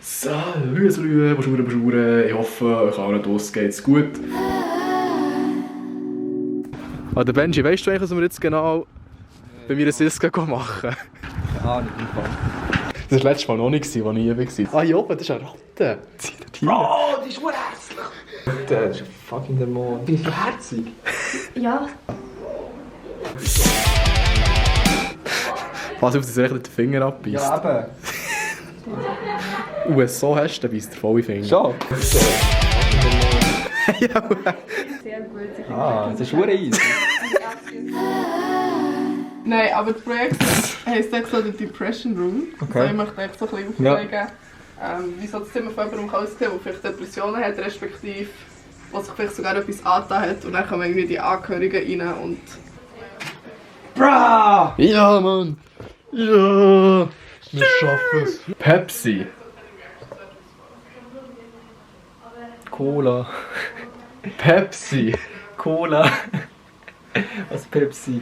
Salut, bonjour. Ich hoffe, euch allen draussen geht's gut. Der Benji, weißt du eigentlich, was wir jetzt genau bei mir Siska machen? Keine Ahnung, Das war das letzte Mal noch nicht, als ich hier war. Ah, hier oben, das ist eine Ratte. Bro, die ist so hässlich! Das ist ein fucking Dämon. Die ist so herzig. Ja. Pass auf, dass du echt nicht den Finger abbeißt. Ja, eben. Und wenn du es so hast, dann beißt der volle Finger. Schon? Ja. Sehr gut. Das ist schon easy. Nein, aber das Projekt heisst extra der Depression Room. Okay. Also ich möchte echt so ein bisschen aufzeigen, wie so das Zimmer von jemandem aussieht, der vielleicht Depressionen hat, respektive was sich vielleicht sogar etwas angetan hat. Und dann kommen irgendwie die Angehörigen rein und... Bra! Ja, Mann! Ja! Wir schaffen es. Pepsi. Cola. Pepsi. Cola. Was Pepsi?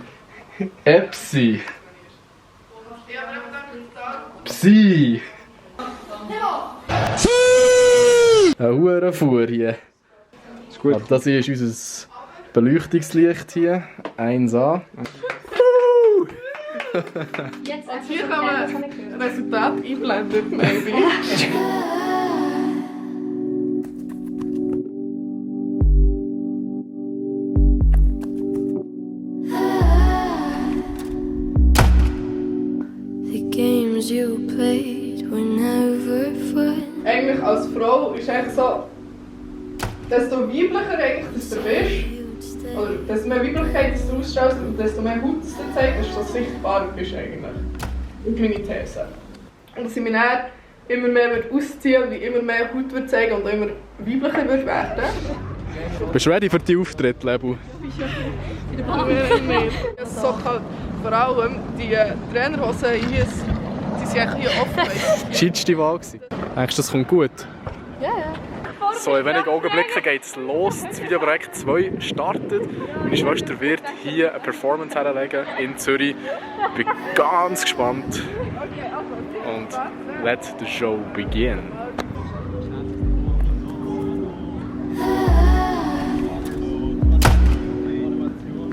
Epsi. Psi. Eine Hurenfuhr hier. Ist gut. Aber das hier ist unser Beleuchtungslicht hier. 1A. Jetzt Hier kommen Resultate einblenden, maybe. You played were never fun. Eigentlich als Frau ist eigentlich so, desto weiblicher eigentlich dass du bist, oder desto mehr Weiblichkeit dass du ausstrahlst und desto mehr Haut dass du zeigst, desto sichtbarer bist eigentlich. Und meine These. Und dass ich mich dann immer mehr ausziehen und immer mehr Haut würde zeigen und auch immer weiblicher würde werden. Bist du ready für die Auftritte, Lebu? So kalt. Vor allem die Trainerhosen hier, die sind eigentlich hier offen. War die Wahl? Denkst du, das kommt gut? Ja, ja. So, in wenigen Augenblicken geht es los. Das Videoprojekt 2 startet. Meine Schwester wird hier eine Performance herlegen in Zürich. Ich bin ganz gespannt. Und let the show begin.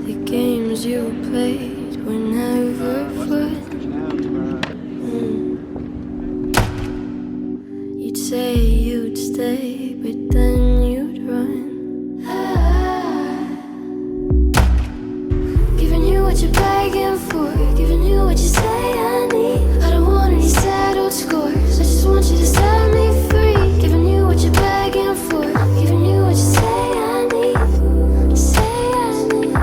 The games you played were never fun. You'd say you'd stay, but then you'd run. Giving you what you're begging for, giving you what you say I need. I don't want any settled scores, I just want you to set me free. Giving you what you're begging for, giving you what you say I need. Say I need.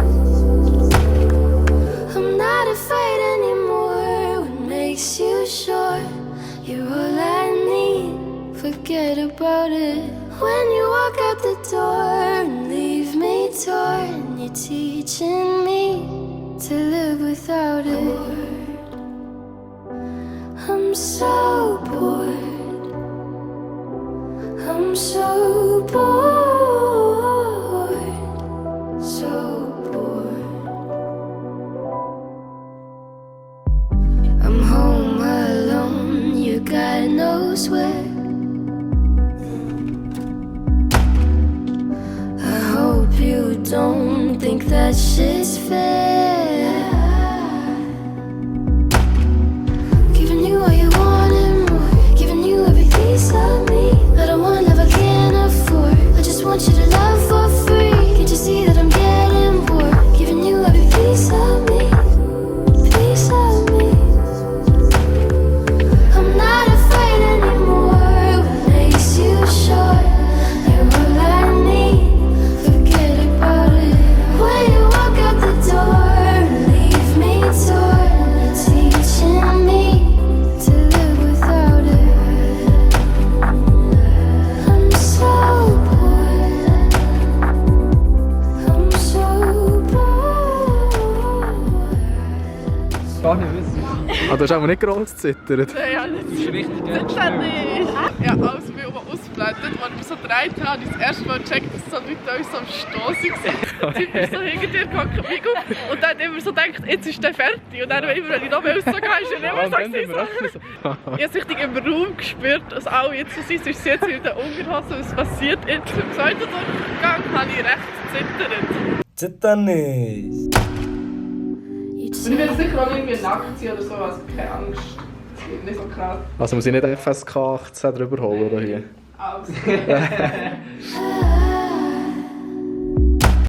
I'm not afraid anymore. What makes you sure you're all I need? Forget about it. When you walk out the door and leave me torn, you're teaching me to live without it. I'm so bored. I'm so bored. So bored. I'm home alone, you God knows where. I hope you don't think that shit's fair. Giving you all you want and more, giving you every piece of me. I don't want love I can't afford, I just want you to love for free. Can't you see that I'm getting bored? Giving you every piece of me, piece of me. I'm not afraid anymore. What makes you sure you're all I need? Forget about it. When you walk out the door, leave me torn. You're teaching me to live without it. I'm so bored. I'm so bored. Gar nicht wissen. Du hast aber nicht groß gezittert. Ja, das Das ist richtig ist nicht. Ja, alles wie oben ausgeblendet. Als ich mich so gedreht habe, habe ich das erste Mal gecheckt, dass so Leute an uns am Stossen waren. Der Typ ist so hinter dir gehockt und dann hat immer so gedacht, jetzt ist der fertig. Und dann, immer, wenn ich noch rausgegangen ist er immer so gewesen. Ich habe richtig im Raum gespürt, dass alle jetzt so sind. Es ist jetzt in der Unterhose, was passiert jetzt. Im zweiten Durchgang habe ich recht zittert. Zitter nicht. Und ich werde sicher auch irgendwie nackt sein oder so, also keine Angst. Es wird nicht so krass. Also muss ich nicht FSK 18 drüber holen oder hier? Alles. I